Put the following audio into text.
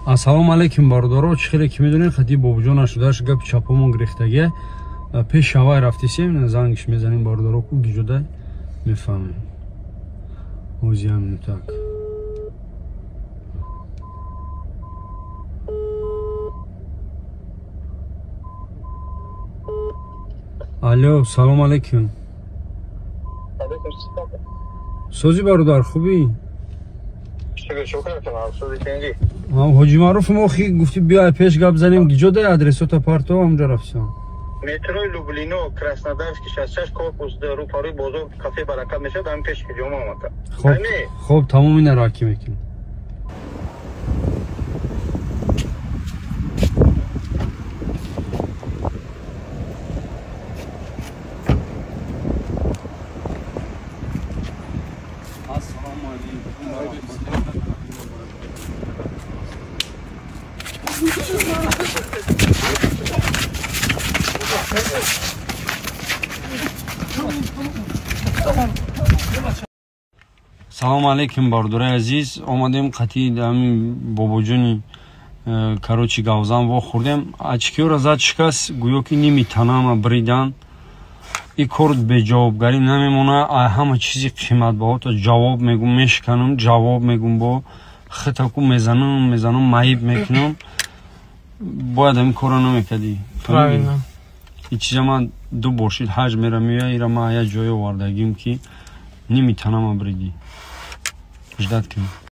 Ассалому алайкум, бародаро. Чӣ хеле ки медонед, хати бобуҷон нашудаш, гапи чапомон гирифтагия. Пеш ҳавай рафтисем, зангиш мезанем, бародаро, ку гиҷода мефаҳмем. Озиам так. Алло, салом алайкум. Сӯзи бародар, хубӣ? Ҳоҷи Маъруф, мо хи гуфти биёй пеш гап занем, гиҷода адресота парто, ҳамҷо рафтам. Метрои Люблино, Краснодарский 66, корпус рӯпарои бозор, кафе Баракат мешавад, ҳамин пеш ҳиҷома омада. Хоб, тамом, ина раки мекунем. Салом алейкум, бародарои азиз. Омадем қатъи ҳамин бобоҷони, короче, гавзан вохӯрдем. Очкиёра зад, шикаст, гӯё ки ними танама бридан. И кор беҷавобгарӣ намемона. Ҳама чизи қиматбаҳото ҷавоб мегум, мешиканам, ҷавоб мегум, бо хитаку мезанам, мезанам, маиб мекунам. Бояд ҳамин корро намекардӣ. Правильно. И чиза ман ду бор шид ҳаҷ мерам, меоя, ира ман як ҷое овардагим, ки ними танама бридӣ. Ждать кун.